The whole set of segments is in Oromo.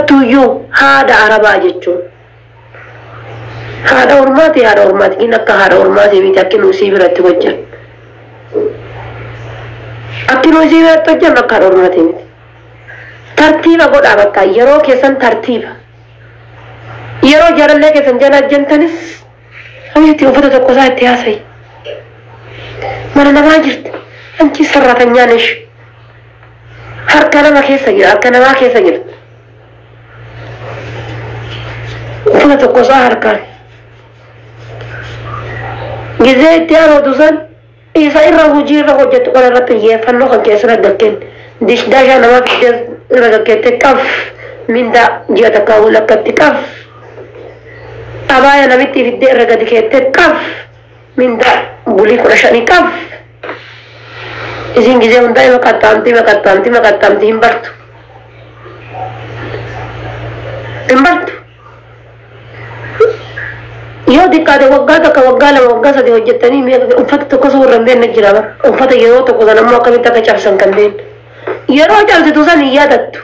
Keessattuuyyuu haadha Arabaa jechuun. Haadha ormaati, haadha ormaati gin akka haadha ormaati miti. Akki nu isii biratti hojjennu. Akki nu isii biratti hojjennu akka haadha ormaati miti. Tartiiba godhaa, bakka yeroo keessan tartiiba. Yeroo jaalallee keessan jala hojjentanis hawwiitti uffata tokko isaa itti haasa'i. Mana namaa jirti. Anchi sarratanyaan ishi. Harka nama keessa jira, harka namaa keessa jirti. Uffata tokko isaa harkaan. Gizee itti haarootu san isa irra hojii irra hojjettu kana irratti xiyyeeffannoo kan keessa gaggeenne. Dishdaashaa namaa fiddee irra gaggeette qaf, mindaa ji'a takkaa walakkatti qaf. Abaaya namitti fiddee irra gadi keette qaf, mindaa bulii 15 qaf. Isin gizee hundaa ima qaxxaamti, ima qaxxaamti, ima qaxxaamti, hin bartu. Hin bartu. Yoo xiqqaate waggaa 1, waggaa 2, waggaa 3 hojjettanii uffata tokko suurra hin beekne jira bara. Uffata yeroo tokko sana immoo akkamitti akka cabsan kan beekne. Yeroo cabsitu san hin yaadattu.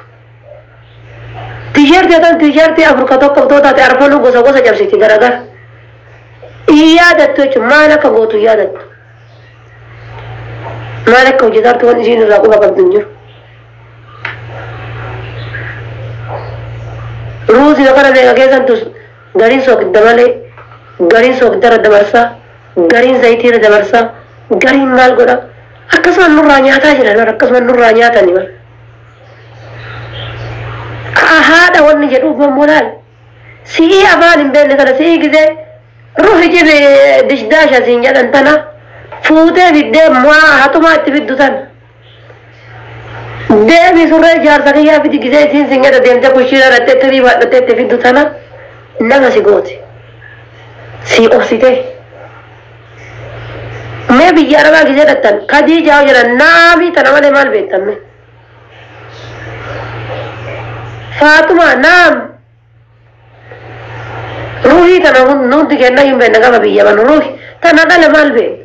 Tisheertii tan tisheertii afur ka tokko too taate arfanuu gosa gosa cabsiti garagara. Hin yaadattu jechuun maal akka gootu hin yaadattu. Maal akka hojjetaartu wanni isiin irraa quba qabdu hin jiru. Ruuzii kana meeqa keessantu gariin soogidda malee, gariin soogiddarra dabarsaa, gariin zayitiirra dabarsaa, gariin maal godha. Akkasuma nurraa nyaataa jiran, akkasuma nurraa nyaatani bara. Haadha wanni jedhuuf ammoo laal. Si'ii afaan hin beekne kana, si'ii gizee ruhi jibi dishdaasha siin jedhan tana fuutee fiddee maa hatumaa itti fiddu tana. Deemi surree jaarsa kiyyaa fidi gizee isiin siin jedha deemtee kushiina dhattee tirii baadhattee itti fiddu tana nama si gooti. Si obsitee. Mee biyya Arabaa gizee dhattan Kadiijaa jedhan naamii tana malee maal beektan mee? Faatuma naam. Ruuhii tana hundi kenna hin beekna gama biyya banu ruuhi tana dhala maal beekna?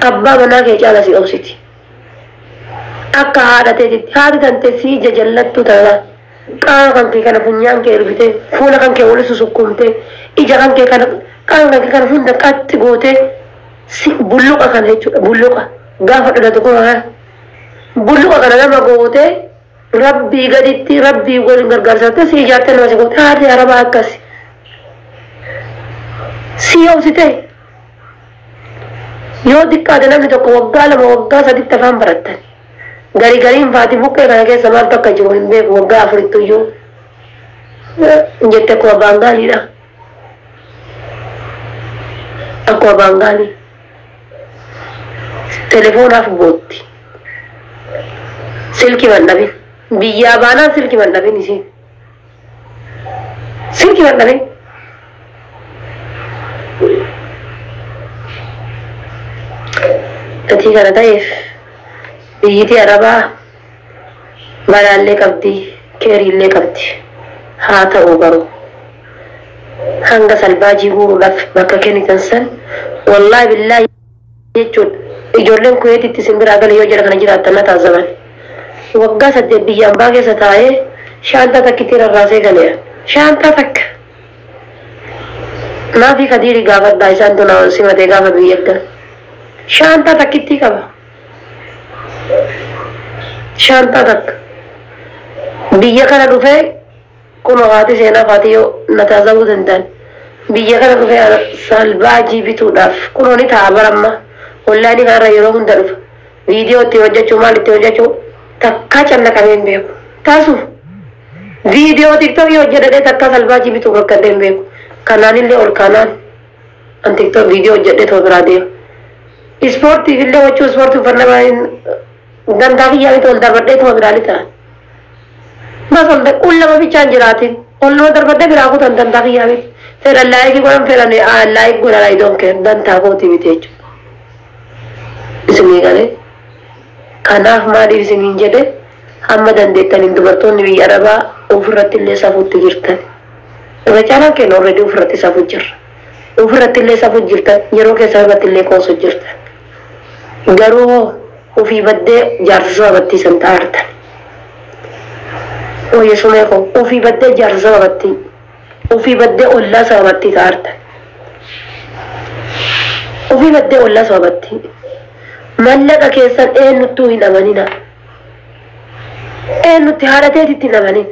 Abbaa manaa kee caala si obsiti. Akka haadha teetitti haati tante si jajallattu tana qaama kan kee kana funyaan kee ergitee, fuula kan kee wali susukkumtee, ija kan kee kana, qaama kan kee kana hunda qaxxi gootee si bulluqa kana jechuudha, bulluqa gaafa dhalatu kuma bulluqa kana nama gootee, rabbii gaditti rabbii waliin gargaarsate si ijaartee nama si goote. Haati Arabaa akkasi si obsitee. Yoo xiqqaate namni tokko waggaa 2, waggaa 3tti afaan barattan. Gari gariin faati buqqee kana keessa maaltu akka jiru hin beeku, waggaa 4tti iyyuu jette akkuma baangaaliidha. Akkuma baangaalii. Telefoonaaf bootti. Silki man dhabin. Biyyaa baanaan silki man dhabin isiin. Silki man dhabin. Gatii kana ta'eef biyyitii Arabaa balaallee qabdi, keeriillee qabdi. Haa ta'u garuu hanga salbaajii guuruudhaaf bakka kennitan san, wallaahi billaahi jechuun, ijoolleen Kuweetitti isin biraa gale yoo jala kana jiraattan na taazzaban. Waggaa 8 biyya ambaa keessa taa'ee shaantaa takkitti rarraasee galeera. Shaantaa takka. Maafi Kadiiri gaafadhaa, isaan tuna simatee gaafa biyya galu. Shaantaa takkittii qaba. Shaantaa takka. Biyya kana dhufee kunoo haati seenaa faati yoo na taazabuu danda'an. Biyya kana dhufee salbaajii bituudhaaf kunoo ni ta'a baramma. Onlaayinii kanarra yeroo hunda dhufa. Viidiyoo itti hojjechuu, maal itti hojjechuu takkaa cannaqamee hin beeku. Taasu viidiyoo TikTokii hojjedhadhee takkaa salbaajii bituuf rakkadhee hin beeku. Kanaanillee ol kaanaan an TikTok viidiyoo hojjedhee too biraa deema. Ispoortiif illee huccuu ispoortii uffannaa dantaa kiyyaa miti, ol darbadhee tuma biraa ni ta'a. Bas ol qullama bichaan jiraatin. Ol nama darbadhee biraa kutan, dantaa kiyyaa miti. Fedhan like godhan, fedhan like godhan, I don't care, dantaa kooti miti jechuudha. Isinii galee. Kanaaf maaliif isiniin jedhe, hamma dandeettaniin dubartoonni biyya Arabaa ofirratti illee safuutti jirtan. Irra caalaan keenya already ofirratti safuu jirra. Ofirratti illee safuu jirtan, yeroo keessan irratti illee qoosu jirtan. Garuu hoo ofii baddee jaarsa sababattiisan ta'artan. Wayya sumee koo ofii baddee jaarsa sababatti ofii baddee ollaa sababatti taarta. Ofii baddee ollaa sababatti. Mallaqa keessan eenyuttuu hin amanina. Eenyutti haadha teetitti hin amanin.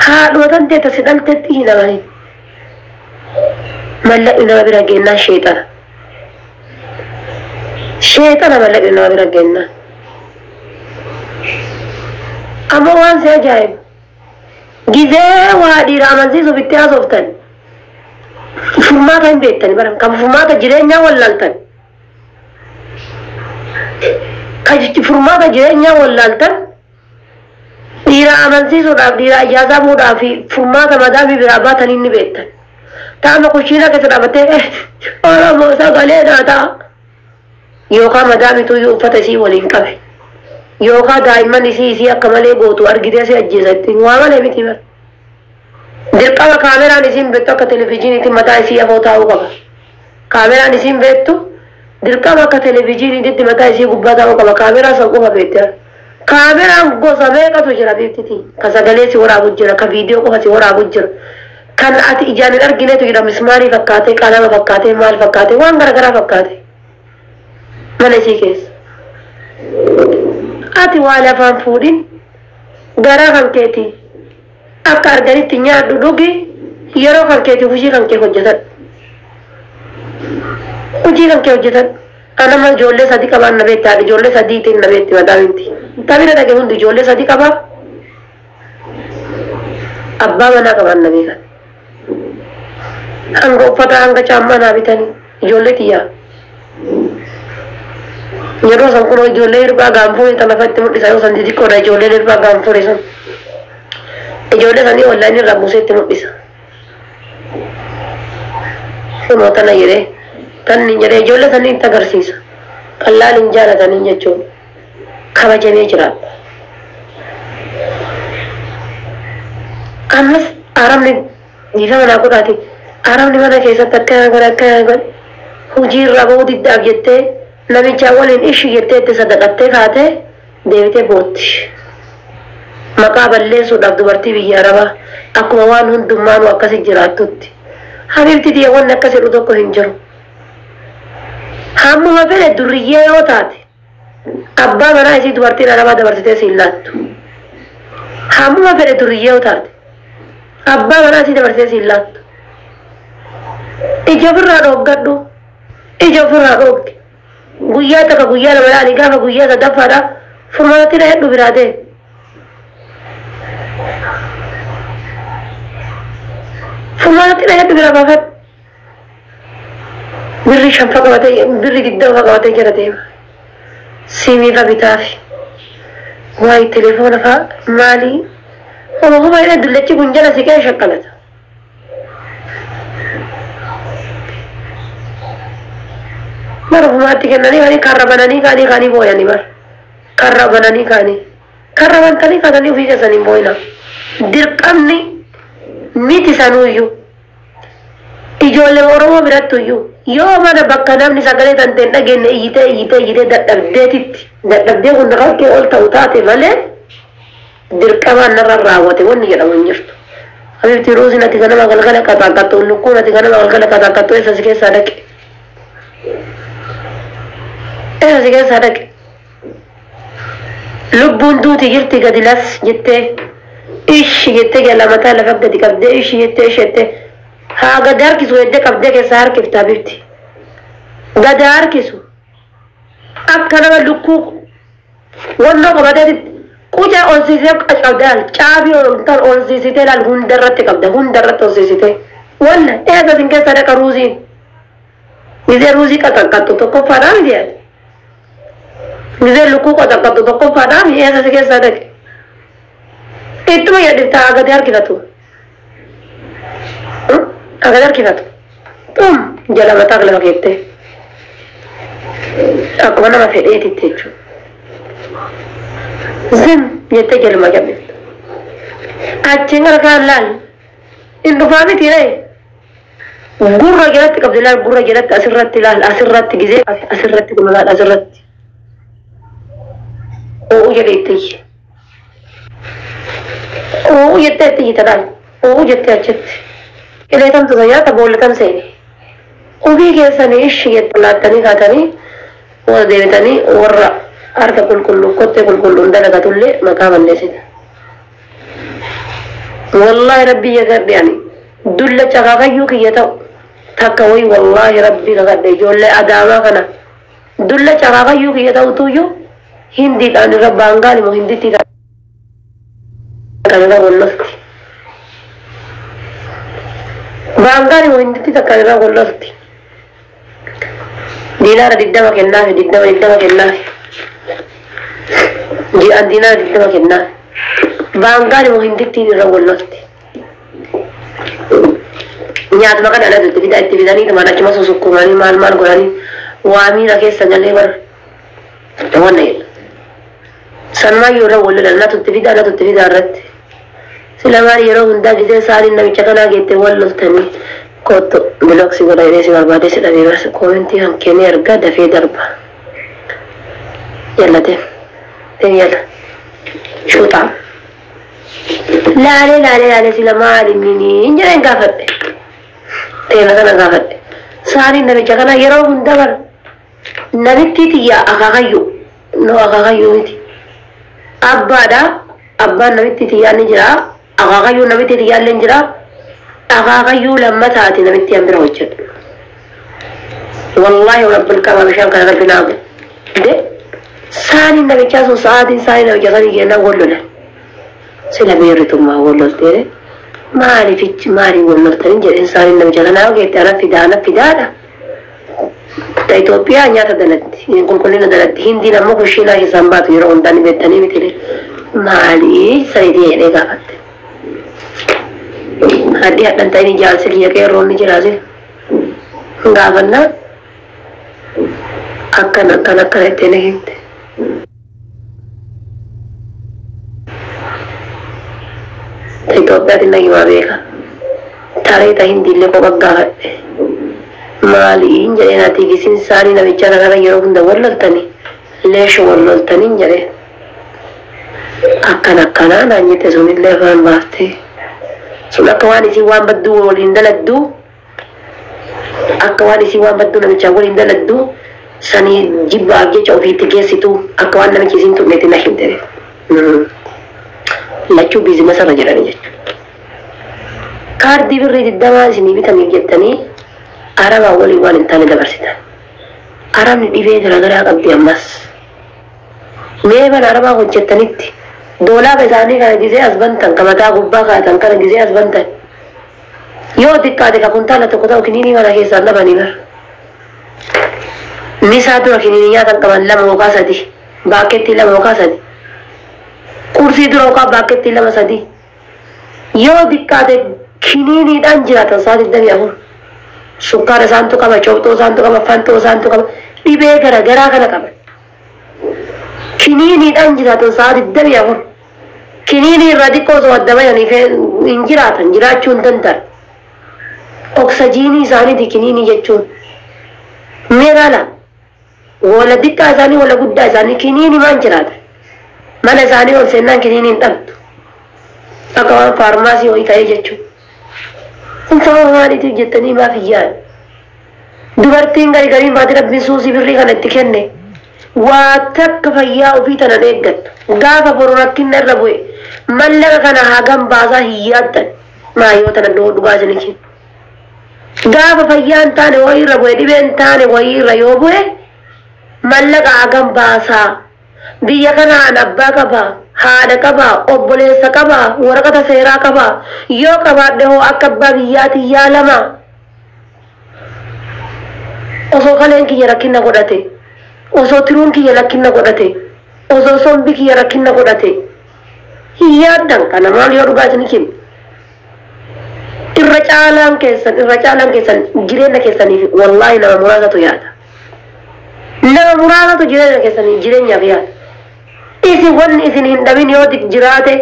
Haadhuma tan teeta si dhaltetti hin amanin. Mallaqni nama bira geennaan sheexana. Sheexana mallaqni nama bira geennaan. Amma waan si ajaa'ibu. Gizee waa dhiira amansiisuuf itti haasoftan. Furmaata hin beektani bara kan furmaata jireenyaa wallaaltan. Kan furmaata jireenyaa wallaaltan dhiira amansiisuudhaaf dhiira ijaazamuudhaaf furmaata madaamii biraa baatanii ni beektan. Taama kushiina keessa dhaabattee Oromoo sagalee naa ta'a. Yookaan madaamitu iyyuu uffata isii waliin qabe. Yookaan daa'imman isii isii akka malee gootu argitee si ajjeesatti waa malee miti bara. Dirqama kaameraan isiin beektu akka televizyiiniitti mataa isii afoo taa'uu qaba. Kaameraan isiin beektu dirqama akka televizyiiniitti mataa isii gubbaa taa'uu qaba. Kaameraa san qofa beekti. Kaameraan gosa meeqatu jira beektiti. Ka sagalee si waraabu jira, ka viidiyoo qofa si waraabu jira. Kan ati ijaan hin arginetu jira mismaarii fakkaatee, qalama fakkaatee, maal fakkaatee, waan garaagaraa fakkaatee. Mana isii keessa. Ati waa lafaan fuudhin garaa kan keetii akka arganitti nyaadhu dhugi yeroo kan keetii hojii kan kee hojjetadhu. Hojii kan kee hojjetadhu. Anama ijoollee sadii qabaan na beekti haadha ijoollee sadiitiin na beekti madaaminti. Tabira dhage hundi ijoollee sadii qabaa. Abbaa manaa qabaan na beekan. Hanga uffata hanga caammaa naa bitanii ijoollee xiyyaa. Yeroo san kun ijoollee hirphaa gaanfurii tan lafatti mul'isa yoo san xixiqqoodha ijoolleen hirphaa gaanfurii sun. Ijoollee sanii onlaayinii irraa buusee itti mul'isa. Kunoo tana jedhee tanni jedhee ijoollee sanii itti agarsiisa. Qallaan hin jaalatanii jechuudha. Kabajamee jiraadha. Ammas arabni dhiifama naa godhaati. Arabni mana keessatti akkana godhe akkana godhe hojii irraa bahuu diddaaf jettee namicha waliin ishi jettee itti sadaqattee kaatee deebitee bootti. Maqaa balleessuudhaaf dubartii biyya arabaa akkuma waan hundummaanuu akkasi jiraattutti. Habiibti tiyya wanni akkas jedhu tokko hin jiru. Hammuma fedhe durriyyee yoo taate abbaa manaa isii dubartiin arabaa dabarsitee siin laattu. Hammuma fedhe durriyyee yoo taate abbaa manaa isii dabarsitee siin laattu. Ija ofirraa dhooggadhu. Ija ofirraa dhoogge. Guyyaa takka guyyaa lama laali gaafa guyyaa sadaffaadha furmaatti na hedhu biraa deemi. Furmaatti na hedhu biraa baafadhu. Birri shanfa qabatee birri digdama qabatee jala deema. Siimii fa bitaafi. Waayii telefoona fa maalii. Homa homa jedhee dullachi kun jala siqee shakkalata. Bara ofumaatti kennanii kaanii karra bananii kaanii kaanii booyanii bara. Karra bananii kaanii. Karra bantanii kaatanii ofii keessanii hin booyina. Dirqamni miti sanuuyyuu. Ijoollee Oromoo birattuyyuu yoo mana bakka namni sagalee tantee hin dhageenye iyyitee iyyitee iyyitee dadhabdeetitti dadhabdee kun rakkee ol ta'u taate malee dirqamaan narra raawwate wanni jedhamu hin jirtu. Habibti ruuziin ati ganama galgala qaxaaqattu lukkuun ati ganama galgala qaxaaqattu eessa si keessaa dhaqe? Eessa si keessaa dhaqe? Lubbuun duuti jirti gadi las jettee ishi jettee jala mataa lafa gadi qabdee ishi jettee ishi jettee haa gadi harkisu jettee qabdee keessaa harkifta habibti. Gadi harkisu akka nama lukkuu wannoo qabatee quca ol siisee qabdee laal caabii ol tan ol siisitee laal hundarratti qabda hundarratti ol siisitee walla eessa sin keessa dhaqa ruuziin gizee ruuzii qaxaqqattu tokkoffaadhaa miti yaade gizee lukkuu qaxaqqattu tokkoffaadhaa miti eessa si keessaa dhaqe ittuma yadhiftaa gadi harkifatu gadi harkifatu xum jala mataa lafa keettee akkuma nama fedheetitti jechuudha. Zim jettee jaluma jabbeeftu. Achiin gara kaan laal. Hin dhufaa miti ree. Gurra jalatti qabdi laal gurra jalatti asirratti laal asirratti gizee asirratti kun laal asirratti. Oo'u jedhee itti. Uu jettee itti iyyita laal. Uu jettee achitti. Qilee tamtu nyaata boolla tam seeni. Ofii keessanii ishi jettu laattanii kaatanii warra deebitanii warra harka qulqulluu kottee qulqulluun dalagatullee maqaa balleessita. Wallaahi rabbii yagadhe ani dulla cakaakayyuu kiyya ta'u takka wayi wallaahi rabbii kakadhe ijoollee adaamaa kana dulla cakaakayyuu kiyya ta'utuyyuu hindiidhaan irra baangaal immoo hinditti kan irra wallolti. Baangaal immoo hinditti takka irra wallolti. Diinaara 20 kennaafi 20 20 kennaafi. Ji'aan diinaara 20 kennaafi. Baangaal immoo hindittiin irra wallolti. Nyaatuma kana alatti itti fida itti fidanii tumaan achuma susukkumanii maal maal godhanii waa miira keessa galee bara wanna jedha. Sanumayyuu irra wallolan natu itti fida natu itti fida irratti. Sila maal yeroo hundaa gisee saaliin namicha kanaa geettee walloltanii kottu bilooksi godha jedhee si barbaadee si dhabee barsa koomentii kan kennee argaa dafee darba. Yalla deem. Deem yalla. Shuuxaa. Laalee laalee laalee sila maal inni hin jedheen gaafadhe. Teena kana gaafadhe. Saaliin namicha kana yeroo hunda bara namitti tiyya akaakayyuu no akaakayyuu miti. Abbaadha abbaan namitti tiyyaa ni jira akaakayyuu namitti tiyyaa illee jira akaakayyuu lammataati namitti an bira hojjedhu. Wallaahi rabbil qaba bishaan kana rabbi naa godhe. De saaniin namichaa sun sa'aatiin saanii namichaa sanii kennaa wal lolan. Sila beerritummaa wal loltee maaliifichi maaliin wal loltanii jedheen saaniin namicha kanaa geette ana fidaa ana fidaadha. Ta Itoophiyaa nyaata dalatti qulqullina dalatti Hindiin ammoo kushiinaa keessaan baatu yeroo hundaa ni beektanii miti maalii saniitii jedhee gaafatte. Haddii hadhan ta'in jaarsi kiyya qeerroon ni jiraase gaafannaa akkana akkana akkana jettee na himte. Ta Itoophiyaatiin na himaa beeka. Taree ta Hindiillee kopha gaafadhe. Maaliin jedheen ati isin saanii namicha kanarra yeroo hunda wal loltanii leesho wal loltanii jedhee. Akkana akkanaa naan jette sunillee afaan baaftee. Sun akka waan isin waan badduu waliin daladduu akka waan isin waan badduu namichaa waliin daladduu sanii jibbaaf jecha ofiitti geessitu akka waan namichi isin tuqneetti na himte. Lachuu biizinasa irra jedhani jechuudha. Kaardii birrii 20 isinii bitaniif jettanii arabaa waliin waan hin taane dabarsitan. Arabni dhibee garaagaraa qabdi ammas. Mee mana arabaa hojjettanitti doolaaba isaanii kana gisee as bantan ka mataa gubbaa kaatan kana gisee as bantan yoo xiqqaate ka kuntaala tokko ta'u kiniinii mana keessaan dhabanii bara. Misaa dura kiniinii nyaatan qaban lama yookaan sadi baakkeettii lama yookaan sadi qursii dura yookaan baakkeettii lama sadi yoo xiqqaate kiniiniidhaan jiraatan sa'a 24 sukkaara isaantu qaba cooqxoo isaantu qaba fantoo isaantu qaba dhibee garaagaraa kana qaban. Kiniiniidhaan jiraatan sa'a 24 kiniinii irraa xiqqoo osoo adda bayanii hin jiraatan jiraachuu hin danda'an. Oksajiinii isaaniiti kiniinii jechuun. Meeraala wala xiqqaa isaanii wala guddaa isaanii kiniinii maan jiraatan. Mana isaanii ol seennaan kiniinii hin dhabdu. Akka waan faarmaasii wayii ta'ee jechuudha. Kun sababa maaliitiif jettanii maaf hin yaadne? Dubartiin gari gariin baatee rabbiin suusii birrii kana itti kenne waa takka fayyaa ofii tanan eeggattu. Gaafa boru rakkinna irra bu'e mallaqa kana hagam baasaa hin yaaddan. Maayyoo tana dhugaa isin kennu. Gaafa fayyaan taane wayii irra bu'e dhibeen taane wayii irra yoo bu'e mallaqa hagam baasaa. Biyya kanaan abbaa qaba, haadha qaba, obboleessa qaba, waraqata seeraa qaba. Yoo qabaadhe hoo akka abbaa biyyaatiin yaalama. Osoo kaleen kiyya rakkina godhate, osoo tiruun kiyya rakkina godhate, osoo sombi kiyya rakkina godhate. Hin yaaddan kana maal yoo dhugaa isin kennu. Irra caalaan keessan, irra caalaan keessan jireenya keessaniif wallaahi nama muraasatu yaada. Nama muraasatu jireenya keessanii jireenyaaf yaada. Isin wanni isin hin dhabin yoo jiraate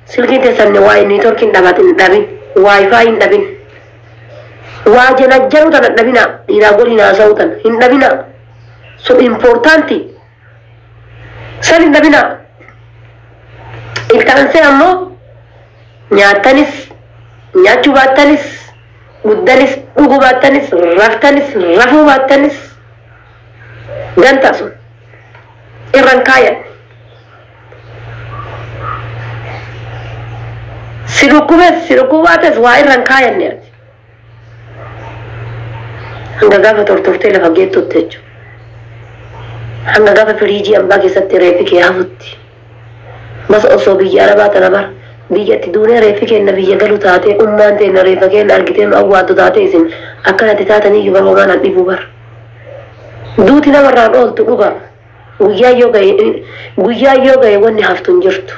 silkiin teessan waa neetworkii hin dhabatin hin dhabin, waayifaa hin dhabin. Waa janajjanuu tana hin dhabina, dhiiraa waliin haasa'uu tana hin dhabina. Sun impoortaanti. San hin dhabina. Itti aansee ammoo Nyaattanis nyaachuu baattanis, dhugdanis dhuguu baattanis, raftanis rafuu baattanis, ganta sun irran kaayan. Si dhukkubes si dhukkubuu baates waa irran kaayanne ati. Hanga gaafa tortortee lafa geettutti jechuudha. Hanga gaafa firiijii ambaa keessatti reeffi kee hafutti. Bas osoo biyya arabaa tana bara biyyatti duunee reeffi keenna biyya galu taatee, ummaan teenna reeffa keenna argitee nu awwaaddu taatee, isin akkanatti taataniyyuu bara homaan an dhibuu bara. Duuti namarraan ooltu dhugaa. Guyyaa yoo gahe, guyyaa yoo gahe wanni haftu hin jirtu.